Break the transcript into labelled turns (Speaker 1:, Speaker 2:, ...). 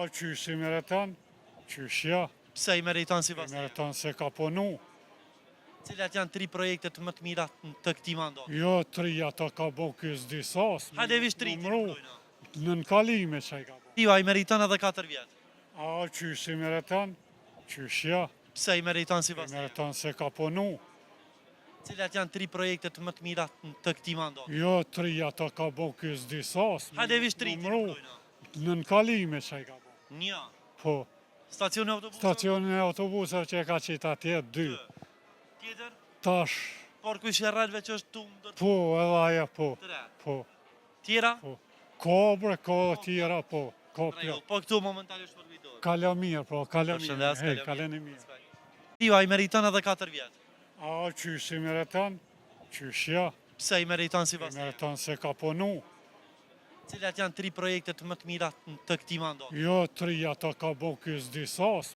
Speaker 1: A, qysh i meriton? Qysh jo?
Speaker 2: Pse i meriton si
Speaker 1: I
Speaker 2: teje?
Speaker 1: meriton se ka punu.
Speaker 2: Cilat janë tri projektet më të mira të këtij mandati?
Speaker 1: Jo, tri ato ka bo ky s'di sa.
Speaker 2: Hajde veç tri t'i
Speaker 1: Numru,
Speaker 2: numrojna.
Speaker 1: nën kalime që i ka bo.
Speaker 2: Jo, a i meriton edhe 4 vjet.
Speaker 1: A, qysh i meriton? Qysh jo?
Speaker 2: Pse i meriton si
Speaker 1: I
Speaker 2: teje?
Speaker 1: meriton se ka punu.
Speaker 2: Cilat janë tri projektet më të mira të këtij mandati?
Speaker 1: Jo, tri ato ka bo ky s'di sa.
Speaker 2: Hajde veç tri t'i
Speaker 1: Numru,
Speaker 2: numrojna.
Speaker 1: nën kalime që i ka bo.
Speaker 2: Një.
Speaker 1: Po,
Speaker 2: Stacioni i autobusëve?
Speaker 1: stacionin e autobusëve që e ka qitë atje, dy.
Speaker 2: Tjetër?
Speaker 1: Tash,
Speaker 2: Parku i Sherrelëve që është tu ndër
Speaker 1: po, edhe ajo, po,
Speaker 2: tre.
Speaker 1: po.
Speaker 2: Tjera?
Speaker 1: Po, ka bre, ka edhe tjera, po, ka
Speaker 2: Rregull,
Speaker 1: plot.
Speaker 2: po këtu momentalisht përkujtohet.
Speaker 1: Kalo mirë, po, kalo mirë.
Speaker 2: Përshëndes,
Speaker 1: Hej,
Speaker 2: kalo
Speaker 1: kaleni mirë.
Speaker 2: Jo, a i meriton edhe 4 vjet.
Speaker 1: A, qysh i meriton? Qysh jo?
Speaker 2: Pse i meriton si
Speaker 1: I
Speaker 2: teje?
Speaker 1: meriton se ka punu.
Speaker 2: Cilat janë tri projektet më të mira të këtij mandati?
Speaker 1: Jo, tri ato ka bo ky s'di sa.